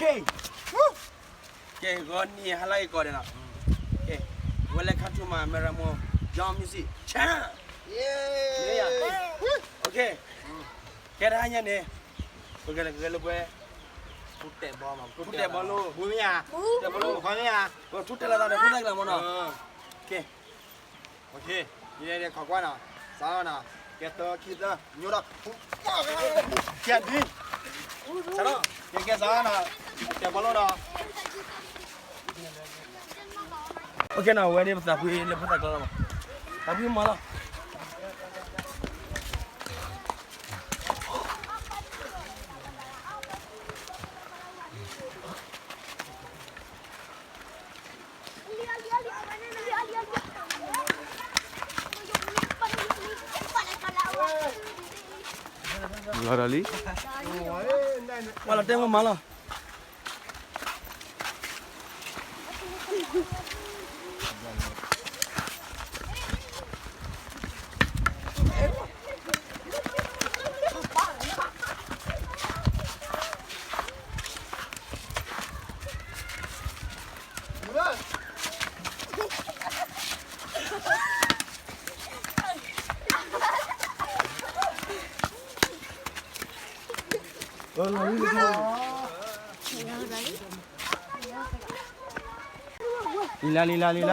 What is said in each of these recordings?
ကဲ, ကဲ ဂီၤနံၤဟါလၢအဂ့ၤကိးဂၤဒဲးနီၤ, ကဲ, welcome to my Meramo Young Music Channel. ကဲတဟါညါန့ၣ်, ပကလဲၤကဂဲၤလၢပှဲၤ, ထူတဲာ်ဘီလီၤ, ထူတဲာ်ဘီလီၤ, ထူတဲာ်လီၤသးဒီး ထူတဲာ်လီၤမနီၤ, ကဲ ခီကွၢ်နီၤ, စးနီၤ, ကဲတၢခံသၢ, ညိဒီး, ကဲဒ်, ကဲစးနီၤ, ကဲဘီလီၤဒီး, အဝဲန့ၣ်ပသးဖှံလၢဖိသၣ်ကျါလီၤ, သးဖှံမၤလီၤ. လီၤဒီးလံ, ပှၤလီၤတဲမၤမၤလီၤ. လံလၢ လံလၢ လံလၢ. ပ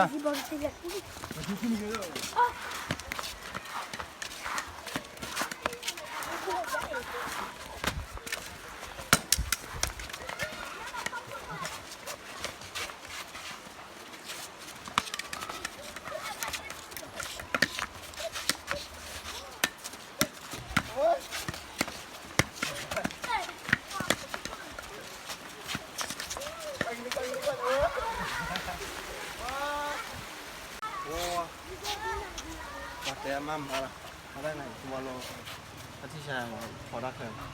ှၤတဲမၤမၤလီၤ, မၤတၢ်န့ၣ် ကမၤလီၤ, အထံၣ်ဆါ ဖီတၢ်ခဲလၢာ်.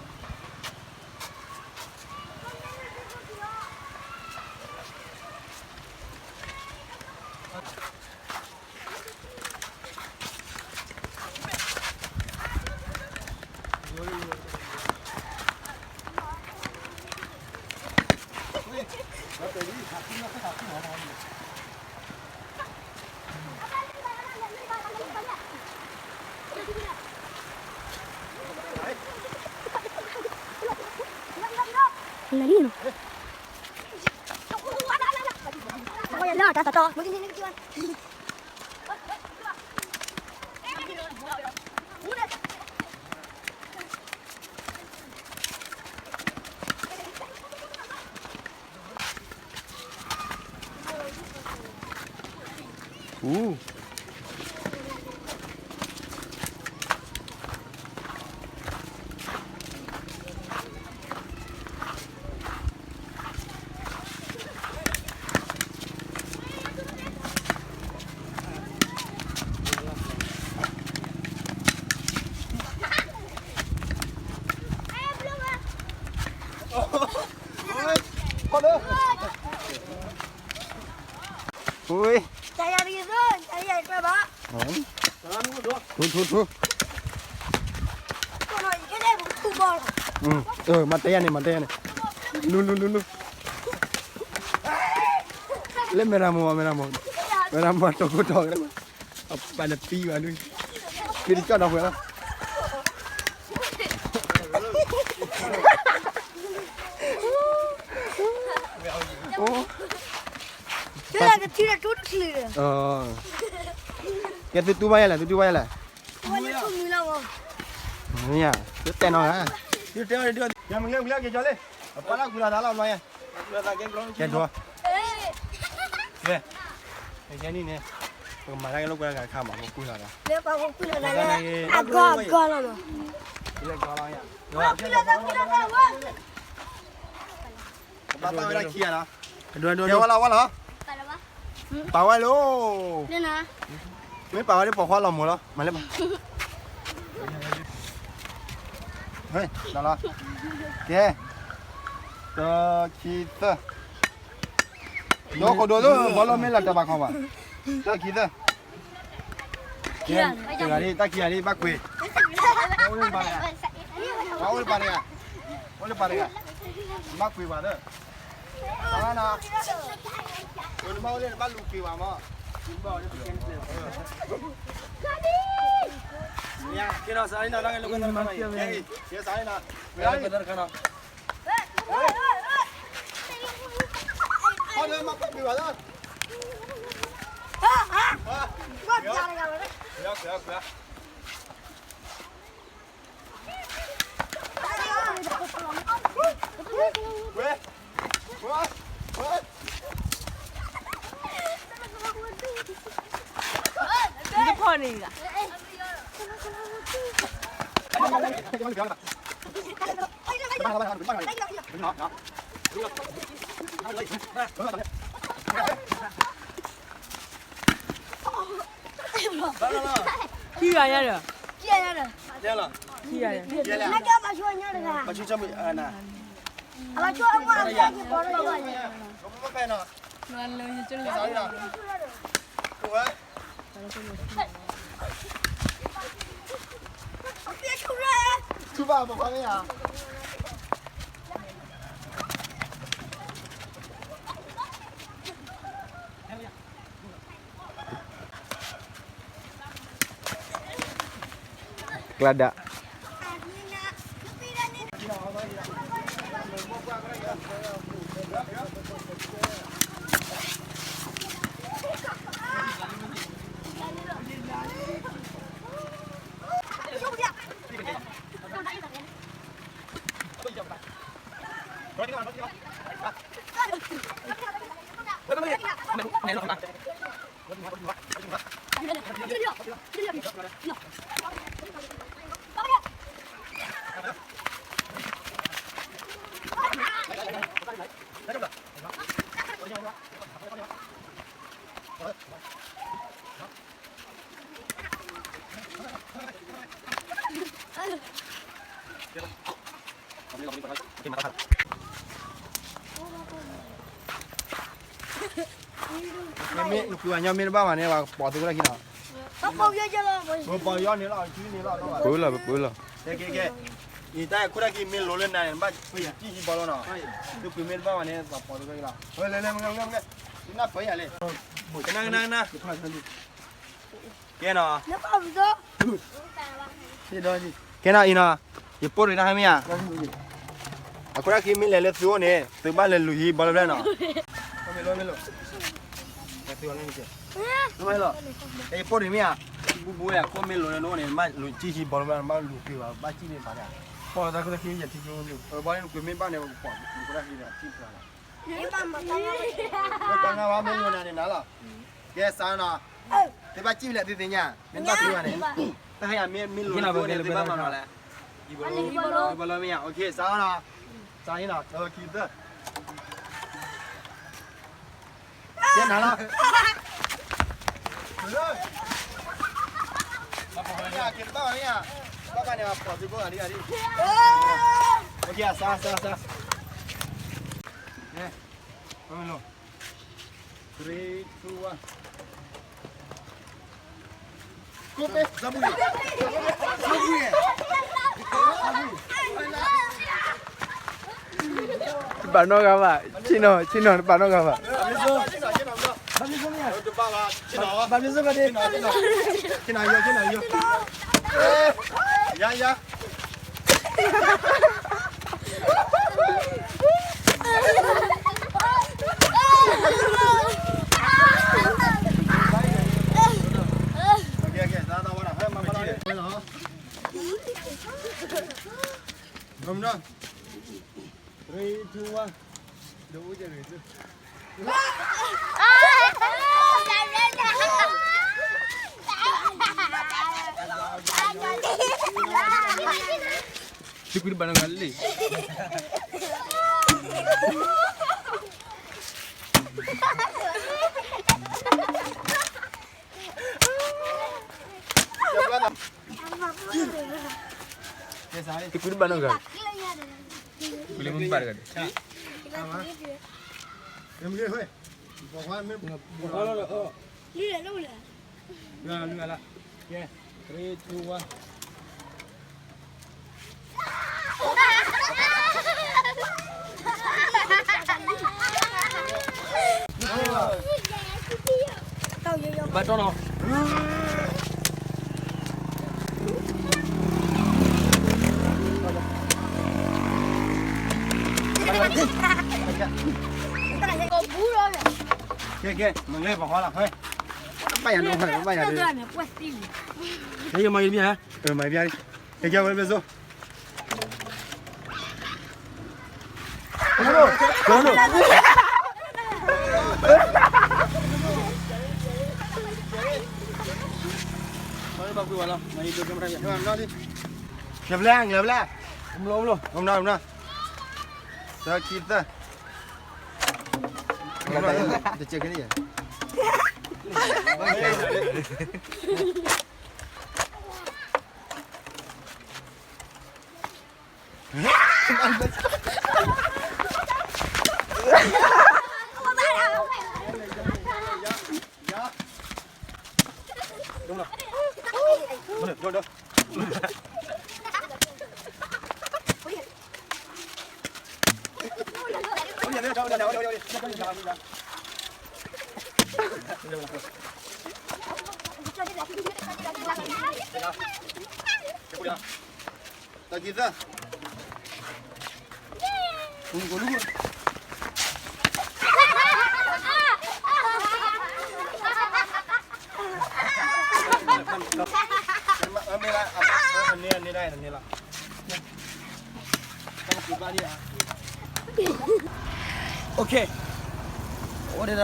မၤတဲယၤန့ၣ် မၤတဲယၤန့ၣ်, လူၤ လူၤ လူၤ လူၤ, လၢမဲရမိၢ် မဲရမိၢ်, မဲရမိၢ်တီၤခိၣ်တီၤ, အပၢ်နပံဘၣ်ဒုး, ပံတကၠီၣ်ဒီးဝဲလီၤ. ကဲသုတူၢ်ဘၣ်ယၤလဲၣ်, သုတူၢ်ဘၣ်ယၤလဲၣ်. မ့ၢ်ယၤ, သုတဲနီၤဧါ, ယမ့ၢ်လၢက့ၤကၠီလံ, အပၢ်လၢကွံလီၤသးလီၤဘျီယဲ, ကဲဒိး, ကဲ, ကဲန့ၣ်န့ၣ်, ပကမၤတၢ်ကဲလိာ်ကွဲတဂၤတခါမး, ပကွံလီၤသး, အဂီၢ်အဂီၢ်လီၤမး, ပာ်ဝဲဒၣ်ခံဂၤလီၤ, ကဲဝဲလီၤဝဲလီၤ, ပာ်ဝဲလီၤ, မ့ၢ်ပာ်ဝဲဒၣ်ပိာ်ခွါလီၤမၢ်လီၤ, မၤလၢပှၤ, ကဲ, တၢ ခံ သၢ, ဒိခိၣ်ဒိၣ်လၢ ဘီလီမ့ၢ်လၢတၢ်ဘၣ်ခီဘၣ်, တၢ ခံ သၢ, တၢ်ခံဂၤဒ် တၢ်ခံဂၤဒ် ဘၣ်ကွံာ်, အိၣ်လၢပၢ်တဂၤ, အိၣ်လၢပၢ်တဂၤ, အိၣ်လၢပၢ်တဂၤ, ဘၣ်ကွံာ်ပှၤဒီး နမ့ၢ်အိၣ်လၢနဘၣ်လူၤက့ၤဘၣ်မး, က့ၤဒီးစးလံနီၤ, က့ၤစးလံနီၤ, က့ၤစးလံနီၤ, က့ၤစးလံနီၤ, က့ၤ ခံဂၤညါဒီး, ခံဂၤညါဒီး, ခံဂၤညါ, ကျါဒၣ်, မ့ၢ်နကွံာ်ဝဲညီမ့ၢ်တဘၣ်ဘၣ်န့ၣ် ပှၤပိာ်သုးခိၣ်တၢ်ခံနီၤ, ပပိာ်ယီၤန့ၣ်လီၤ, ပပုၢ်လီၤ, ပပုၢ်လီၤ, ကဲ ကဲ ကဲ, အံၤတၢ်ခိၣ်တၢ်ခံမ့ၢ်လိၤလၢနၤန့ၣ် နဘၣ်ယံာ်တံၢ်ဟံးဘီလီၤနီၤ, နကွံာ်မ့ၢ်တဘၣ်ဘၣ်န့ၣ် ပှၤပိာ်သုးခိၣ်တၢ်ခံလီၤ, လဲၤလဲၤလဲၤ မ့ၢ်လဲၤ မ့ၢ်လဲၤ, နနၢ်ပၢၢ်ယၤလဲၣ်, ကဲနီၤ ကဲနီၤ အံၤနီၤ, ယပိာ်ရံနၤဟဲမ့ၢ်ဧါ, အခိၣ်တၢ်ခံမ့ၢ်လဲၤလၢသုအိၣ်န့ၣ် သုဘၣ်လဲၤလူၤဟံးဘီလၢဖျၢၣ်နီၤ, ယပိာ်ရံမ့ၢ်ဧါ, ဘူဘူဝဲအခိၣ်မ့ၢ်လိၤလၢနအိၣ်န့ၣ် နဘၣ်လူၤကံၢ်ဟံးဘီလၢဖျၢၣ် နဘၣ်လူၤက့ၤဘၣ် ဘၣ်ကံၢ်န့ၣ်ဘၣ်ဒၣ်, ပှၤတၢ်ခိၣ်တၢ်ခံယံာ်တံၢ်ကျိန့ၣ် ဘီန့ၣ်နကွံာ်မ့ၢ်ဘၣ်န့ၣ် ပှၤခိၣ်တၢ်ခံန့ၣ် အထံၣ်ပှၤနီၤ, တၢ်ငါဘၣ်မ့ၢ်လိၤနၤန့ၣ်နၤလီၤ, ကဲစးနီၤ, သုဘၣ်ကံၢ်လဲၣ်သုသ့ၣ်ညါ, မ့ၢ်ဘၣ်သုဘၣ်န့ၣ်, တၢ်ဟဲယၤမ့ၢ်လိၤလၢသုအိၣ်န့ၣ် သုဘၣ်မၤနီၤလဲၣ်, ယဘီလၢမ့ၢ်ဧါ, စးနီၤ, စးဟံးနီၤ, ခံသၢ, ကဲနၤလီၤ, ကဲဘၣ်မ့ၢ်ဧါ, ဘၣ်ဘၣ်န့ၣ် ပှၤသုးခိၣ်ဂၤဒ်ဂၤဒ်, စး စး စး, ကဲ, မ့ၢ်လိၤ, three, two, one. တဘၣ်နီတဂၤဘၣ်, ဆ့ၣ်နီၤ ဆ့ၣ်နီၤ တဘၣ်နီတဂၤဘၣ်, ယၤ ယၤ Three, two, one. သုကွံာ်တဘၣ်နီတဂၤလံ. သုကွံာ်တဘၣ်နီတဂၤ, ကွံာ်လၢမ့ၢ်ဘၣ်တဂၤဒီး, လွံၢ်ဂၤလၢ, ကဲ, three, two, one. ဘၣ်တီၢ်နီၤ ကဲ ကဲ မၤဂ့ၤပှၤဃီလီၤ ဟဲ ဘၣ်ယၤနီၤ ဘၣ်ယၤ ကဲ ယမၤဂ့ၤတဘျီ မၤဂ့ၤတဘျီ ကဲ ကဲ ဝဲ ဝဲ စိ ဘၣ်ကွံာ်ဝဲလီၤ မၤဂ့ၤဒိကဲမရၣ် ကျဲဘျဲ ကျဲဘျဲ မလို မလို မလို သၢ ခံ သၢ တကဲကဲန့ၣ် တၢ်ကံသၢ အိၣ်ဒၣ်ဝဲ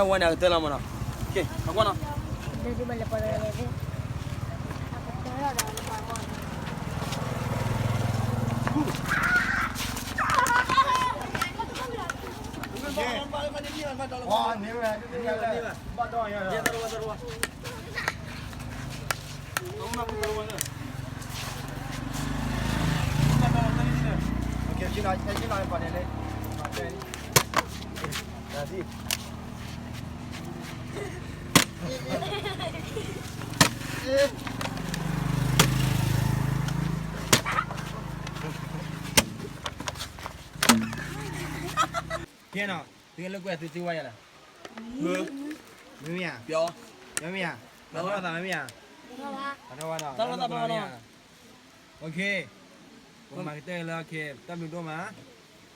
န့ၣ် အကတၢၢ်လီၤမးနီၤ အကွၢ်နီၤ ကဲနီၤ သုလၢကွဲးသုသံဝဲယၤလဲၣ် မ့မ့ၢ်ဧါ မ့မ့ၢ်ဧါ ပှၤထီၣ်သးမ့မ့ၢ်ဧါ ပှၤထီၣ်ဝဲနီၤ ပမၤကတၢၢ်လၢ တၢ်ဘျုးဒိၣ်မး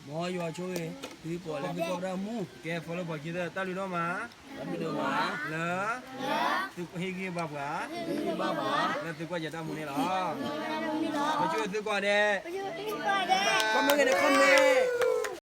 မ်ယွၤဆိၣ်ဂ့ၤ သုကိးလၢသုကိးပဒၣ်မူ ကဲ follow ပှၤခံသၢ တၢ်ဘျုးဒိၣ်မး လၢ သုဟ့ၣ်ဂံၢ်ဘါပှၤ လၢသုကွၢ်ယတၢ်မူန့ၣ်လီၤ ပဆိၣ်ဂ့ၤသုကိးဒဲး comment ဂ့ၤန့ၣ် comment